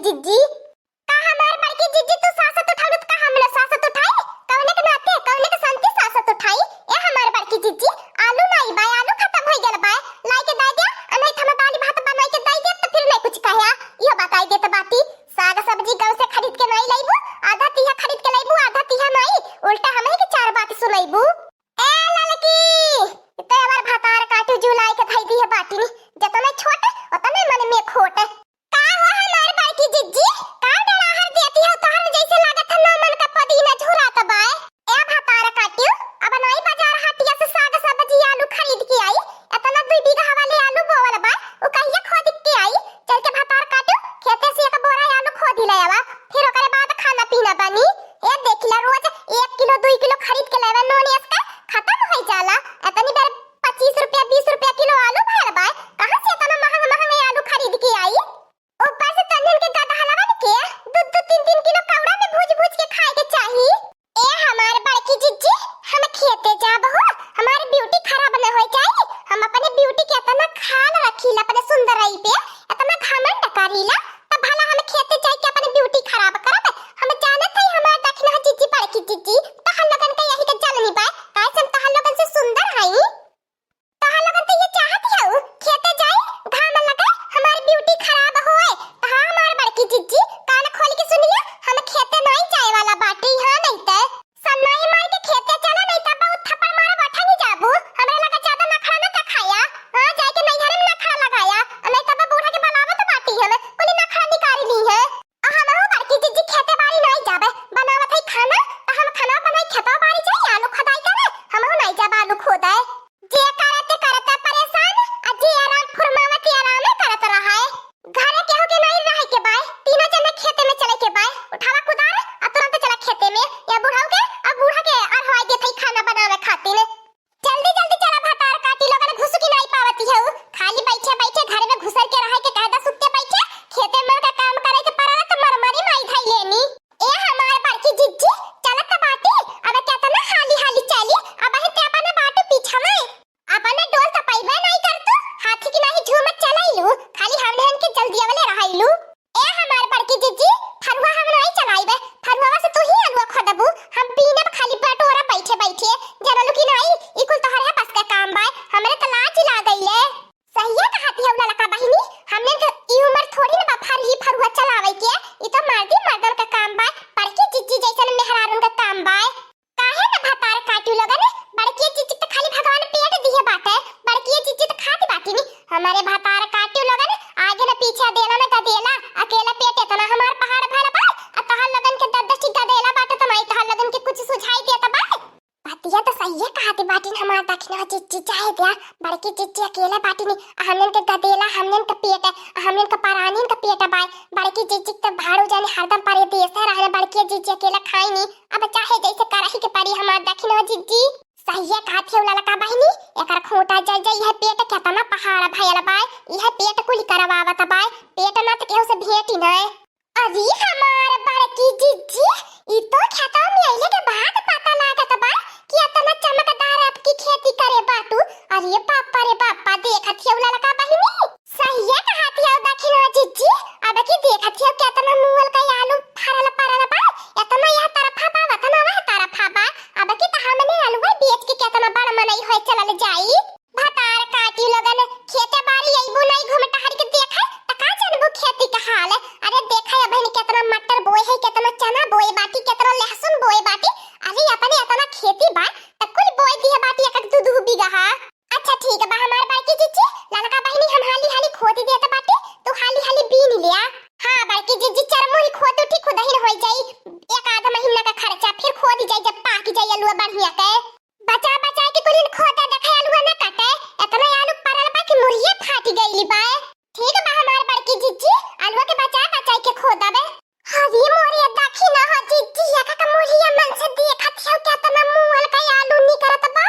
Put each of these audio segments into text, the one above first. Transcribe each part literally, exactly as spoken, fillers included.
जिज्जी। का हमार बड़की जिज्जी तू सासत उठावत, का हम ना सासत उठाई? कवने के नाते, कवने के संती सासत उठाई? ए हमार बड़की जिज्जी, आलू नाई बा, आलू खतम होइ गल बा, लाई के दइ द्या, आ नाहीं त हम दाली भात बनाई के दइ देब त फिर नाहीं कुछ कह्या। इहो बताई देत बाटी, साग सब्जी गाँव से खरीद के नाई लइबू, आधा तिहा खरीद के लइबू, आधा तिहा नाई, उल्टा हमही के चार बात सुनइबू। ए ललकी, ई त हमार भतार काटी जुलाई के धई दिहे बाटी नी, जतने छोट, ओतने मन में खोट। का हो हमार बड़की जिज्जी, का डराहर देती हो, तोहर जैसे लागत है नौ मन का पदीना झुरात बाय। ए भतार काटियो, अब नाई बाजार हटिया से साग सब्जी आलू खरीद के आई, एतना दुई बीघा वाले आलू बोवल बा, उ कहिया खोद के आई? चल के भतार काटियो, खेते से एक बोरा आलू खोदी ले आवा, फिर ओकरे बाद खाना पीना बनी। ए देखिला, रोज एक किलो दुई किलो खरीद के लेवे, नून इसका खतम होइ जाला। एतनी बेर पच्चीस रुपया बीस रुपया किलो आलू भयल बा, कहाँ से एतना महंग महंग आलू खरीद के आई? ऊपर से तन्हन के गदहलवन के दू दू तीन तीन किलो कौड़ा में भूज भूज के खाए के चाही। ए हमार बड़की जिज्जी, हम खेते जाब हो, हमार beauty खराब न होइ जाई, हम अपने beauty के एतना ख्याल रखीला, अपने सुंदरई पे एतना घमंड करीला, त भला हम खेते जाइके अपने beauty खराब करब? हम जानत हई हमार दखिनहा जिज्जी, बड़की जिज्जी, तहर लोगन के यही के जलनी बा, काहे से हम तहर लोगन से सुंदर हई। तोहार लोगन त ये चाहत हऊ, खेते जाई, घाम लगे, हमार beauty खराब होए। त हाँ, हमार बड़की जिज्जी, कान खोल के सुनिया, हम खेते नाई जाए वाला बाटी, हाँ, नहीं त सन्नाई माई के खेते चला, नहीं त बहुत थप्पड़ मारब, अठंगी जाबू। हमरे लगे ज्यादा नखरा न देखाया, हाँ, जाइके नैहरे में नखरा लगाया, नहीं त बूढ़ा के बलावत बाटी हम, कुली नखरा निकाल ली है। आ हमहू बड़की जिज्जी खेते बारी नाई जाबे, बनावत हई खाना, त हम खाना बनाई, खेतवा बारी जाई, आलू खोदाई करे, हमहू नाई जाबे आलू खोदाए। जे करत करत परेशान, आ जे आराम फुरमावत आरामे करत रहाए। घरे केहू के नाई रहे के बाय, तीनों जने खेते में चले के बाय। उठावा कुदार, आ तुरंत चला खेते में, या बुढ़ऊ के, आ बूढ़ा के अरहवाई देत हई खाना बनावे खातिर। जल्दी जल्दी चला भतार काटी लोगन, घुसुकी नाई पावती हऊ। खाली बैठे बैठे घर में घुसर के रहे के कहदा सुत्ते बैठे, खेते मन का काम करे के परला त मरमरी माई धई लेनी। ए हमार बड़की जिज्जी, चलत बाटी, अब केतना हाली हाली चली, अबही ते अपने बाटू पीछा में। अपने डोल त पइबे नाई करतू, हाथी की नाई झूमत चलइलू, खाली हमने के जल्दी अवले रहइलू। ए हमार बड़की जिज्जी, फरुहा हम नाई चलाइबे, फरुहवा से तू ही अलुआ खोदबू, हम बीनब खाली बटोरा बैठे बैठे। जनलू कि नाई, ई कुल तोहरे बस का काम बाय, हमरे त लाज लागइले। सहिया कहत हऊ ललका बहिनी, हमने के ई उम्र थोड़ी न बा फरही फरुहा चलावे के, ई तो मर्दी मर्दन का काम बाय, बड़की जिज्जी जैसन मेहरारून का काम बाय। काहे न भतार काटू लोगन, बड़की जिज्जी त खाली भगवान पेट दिहे बाटे, बड़की जिज्जी त खात बाटी नी। हमरे भतार काटू लोगन, आगे न पीछे देला न गदेला, अकेला पेट एतना हमार पहाड़ भर बा, आ तोहर लोगन के दस दस ठी गदेला बाटे त माई तोहर लोगन के कुछ सुझाई देत बा। बतिया त सहिए कहत बाटी हमार दखिनहा जिज्जी, चाहे द्या, बड़की जिज्जी अकेले बाटी नी, आ हमनन के गदेला, हमनन के पेट, आ हमनन के परानिन के पेट बाय, बड़की जिज्जी त भाड़ू जाने हरदम परदेसे रहने, बड़की जिज्जी अकेला खाई नी, अब चाहे जैसे करही के पड़ी हमार दखिनहा जिज्जी। सहिए कहत हऊ ललका बहिनी, एकर खूंटा जल जाई, यह पेट केतना पहाड़ भयल बाय, यह पेट कुल करवावत बाय, पेट ना त केहू से भेटी नाय। अरे हमार बड़की जिज्जी, ई तो खेतवा में अइले के बाद पता लागत बा कि एतना चमकदार आपकी खेती करे बाटू। अरे बापा रे बापा, देखत हऊ ललका बहिनी, सहिए कहत हऊ दखिनहा जिज्जी, अब की देखत हऊ केतना मुअल का आलू फरल परल बा, एतना यह तरफा बा, ओतना वह तरफा बा, अब की त हमने अलुआ बेच के केतना बड़ मनई होए चलल जाई। भतार काटी लोगन, खेते बारी अइबू नाई घूम टहर के देखे, त का जानबू खेती का हाल? अरे देखे अबहिन केतना मटर बोए है, केतना चना बोए बाटी, केतना लहसुन बोए बाटी, अरे अपने एतना खेती बा, त कुल बोए दिहे बाटी एक एक दू दू बीघा। अच्छा ठीक बा हमार बड़की जिज्जी, ललका बहिनी हम हाली हाली खोदी देत बाटी, तू हाली हाली बीन लिया। हाँ बड़की जिज्जी, चरमोही खोद उठी, खुदहिन होइ जाई एक आध महीना का खर्चा, फिर खोदी जाई जब पाकी जाई अलुआ बढ़िया के। बचा बचा के कुलिन खोदा, देखे अलुआ न कटे, एतना आलू परल बा कि मुड़िए फाटी गइली बा। ठीक बा हमार बड़की जिज्जी, अलुआ के बचा बचा के खोदबे। अरे मोरे दखिनहा जिज्जी, एका का मुड़िया मन से देखत हऊ केतना मुअल का आलू निकरत बा।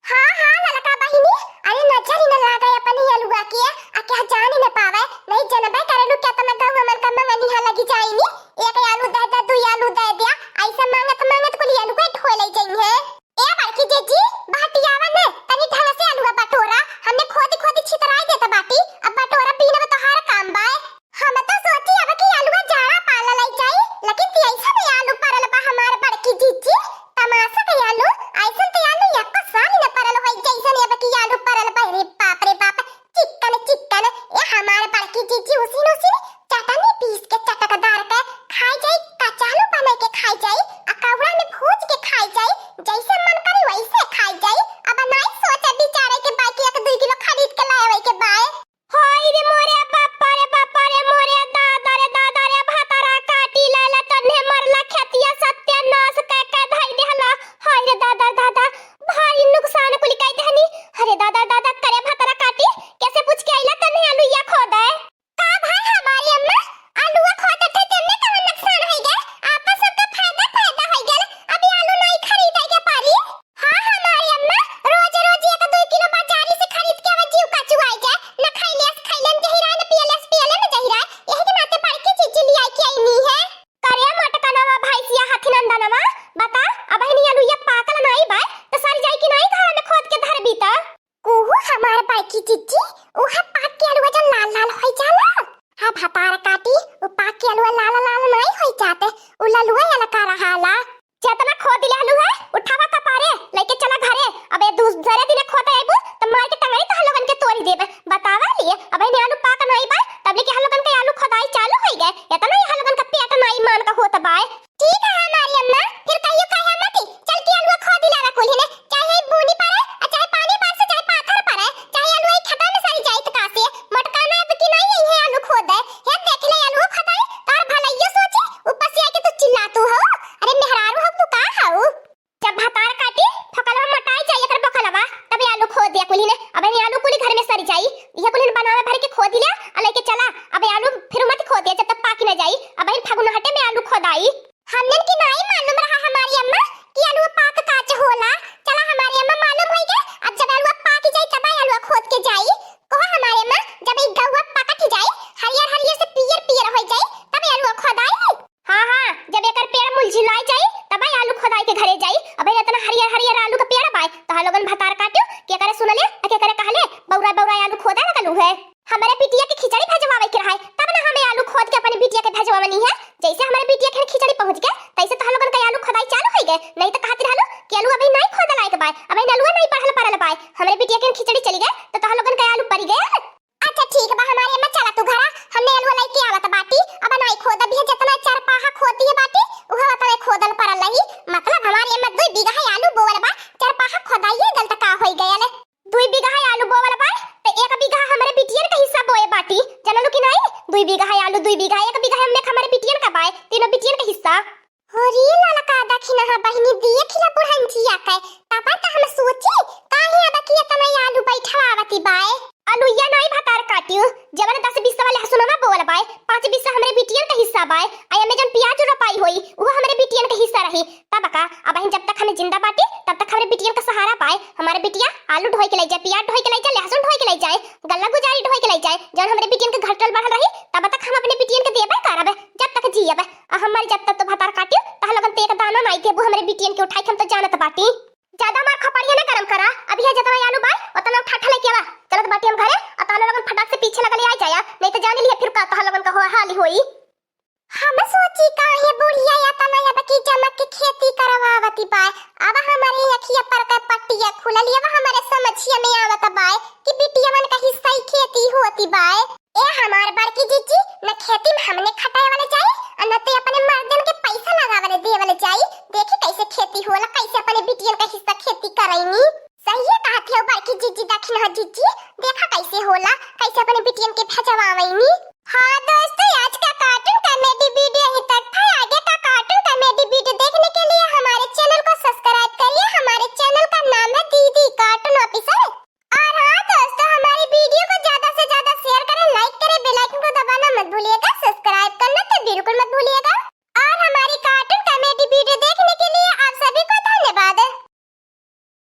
हाँ, हाँ, ललका बहिनी, अरे नजर ही न लागे अपनी अलुआ के, आ क्या जान ही न पावे, नहीं जनबे करेलू केतना गौवा मन का मंगनिहा लगी जाइनी, एक आलू दे दे, दुई आलू दे दिया, ऐसे मांगत मांगत कुल अलुआ ढोए ले जाई है। ए बड़की जिज्जी, बहटियावा न, तनी ढंग से अलुआ बटोरा, हमने खोदी खोदी छितराई देत बाटी, अब बटोरा बीनब तोहार काम बाय। हम तो सोची अब अरे काटी, उ पाक के अलुआ लाल लाल नाई होई जाते, उ ललुआ अलका रहाला। जेतना खोद लेहलू है, उठावा कपारे, लइके चला घरे। अब ए दूसरे दिने खोद अइबू, त मार के टंगड़ी तोहर लोगन के तोरी देबे। बतावा लिए, अब एने आलू पाक नाई बा, तब लेके हम लोगन के आलू खोदाई चालू होई गए। एतना ही हम लोगन का पेट नाई मान का होत बाय। ठीक है हमारी अम्मा, फिर कहियो कहे मती, चल के अलुआ खोद लावा कुल्ही ने, चाहे बूनी पड़े, आ चाहे पानी बरसे, चाहे पाथर पड़े, चाहे अलुआ ही खेता में सरी जाई त का से, मोटकाना अब की नाई यही है आलू खोद है, हे देख ले अलुआ खोदाई, तार भलैया सोचे, ऊपर से आके तू चिल्लातू हो, अरे मेहरारू हो तू का हऊ? जब भतार काटी, फकलवा मोटाई जाई एकर बकलवा, तब ये आलू खोद दिया कुल्ही ने, अब ये आलू कुल्ही घर में सरी जाई, ये कुल्ही ने बनावे भर के खोद लिया, आ लइके चला, अब ये आलू फिर मत खोद दिया जब तक पाकी ना जाई, अब ये फगुनहटे में आलू खोदाई। हमनन के नाई मालूम रहा हमारी अम्मा कि अलुआ पाक काच होला। चला हमारी अम्मा मालूम होई गए, अब जब अलुआ पाक जाई तब अलुआ खोद के जाई। कहो हमारी अम्मा, जब ई गौवा पकत जाई, हरियर हरियर से पियर पियर होई जाई, तब अलुआ खोदाई। हाँ हाँ, जब एकर पेड़ मुलझिलाई जाई तब आलू खोदाई के घरे जाई। अब एतना हरियर हरियर आलू का पेड़ बाय, तोहर लोगन भतार काटियो, के करे सुनले, आ के करे कहले, बौरा बौरा आलू खोदा लगलू है। हमरे बिटिया के खिचड़ी भेजवावे के रहे, तब ना हमें आलू खोद के अपने बिटिया के भेजवावनी है। जैसे हमरे बिटिया के खिचड़ी पहुँच गए, तैसे तोहर लोगन का आलू खोदाई चालू हो गए। नहीं तो कहती रहलू कि आलू अभी नहीं खोदा लायक बाय, अभी आलू नहीं बढ़ल परल बाय। हमरे बिटिया के खिचड़ी चली गए, तो तोहर लोगन का आलू परी गए। अच्छा ठीक बा हमारी अम्मा, चला तू घरा, हमने आलू लइके आवत बाटी। अब नहीं खोदा भी है, जितना चरपाहा खोदी है बाटी, उहे उतना खोदल परल रही। मतलब हमारी अम्मा दुई बीघा है आलू बोवल बा, चरपाहा खोदाइए गल त का होई गयल। दुई बीघा है आलू बोवल बा, त एक बीघा हमरे बिटियन का हिस्सा बोए बाटी, जनलू कि नहीं? दुई बीघा है आलू, दुई बीघा, एक बीघा हमने हमरे बिटियन का बाय, तीनों बिटियन का हिस्सा। हो रे ललका दखिनहा बहिनी, देख ला बुढ़ंचिया के, तब त हम सोची, काहे अब कि इतना आलू बैठवावती बाय। आलू या नहीं भतार काटियो, जवन दस बीस सवा लहसुनवा बोवल बाय, पाँच बीस हमरे बिटियन का हिस्सा बाय, आ एमे जौन प्याज रोपाई होई, उहो हमरे बिटियन का हिस्सा रही। तब का, अब जब तक हमें जिंदा बाटी, तब तक हमरे बिटियन का सहारा बाय। हमारे बिटिया आलू ढोई के ले जाए, प्याज ढोई के ले जाए, लहसुन ढोई के ले जाए, गल्ला गुजारी ढोई के ले जाए, जौन हमरे बिटियन के घटल बढ़ल रही, तब तक हम अपने बिटियन के देबे करब, जब तक जियब। आ हमारी जब तक तो भतार काटियो, तह लोगन ते एक दाना नाई देबू हमरे बिटियन के उठाई के, हम तो जानत बाटी। ज्यादा मार खपड़िया ना गरम करा, अभी है जितना आलू बाय, उतना उठा ठा लेके आवा। चलत बाटी हम घरे, और तह लोगन फटाक से पीछे लगले आ जाया, नहीं तो जान लिया फिर का तह लोगन का हो हाल होई। हम सोची काहे बुढ़िया या तना अब की जमक के खेती करवावती बाय। अब हमारे अखिया पर के पट्टिया खुलल, अब हमारे समझिया में आवत बाय कि बिटियवन का हिस्सा ही खेती होती बाय। ए हमार बड़की जीजी, न खेती में हमने खटाए वाले जाई, और न ते अपने मर्दन के पैसा लगावले देवले जाई। देखी कैसे खेती होला, कैसे अपने बिटियन का हिस्सा खेती करैनी। सही है कहत हो बड़की जीजी, दखिनहा जीजी, देखा कैसे होला, कैसे अपने बिटियन के भेजवावैनी।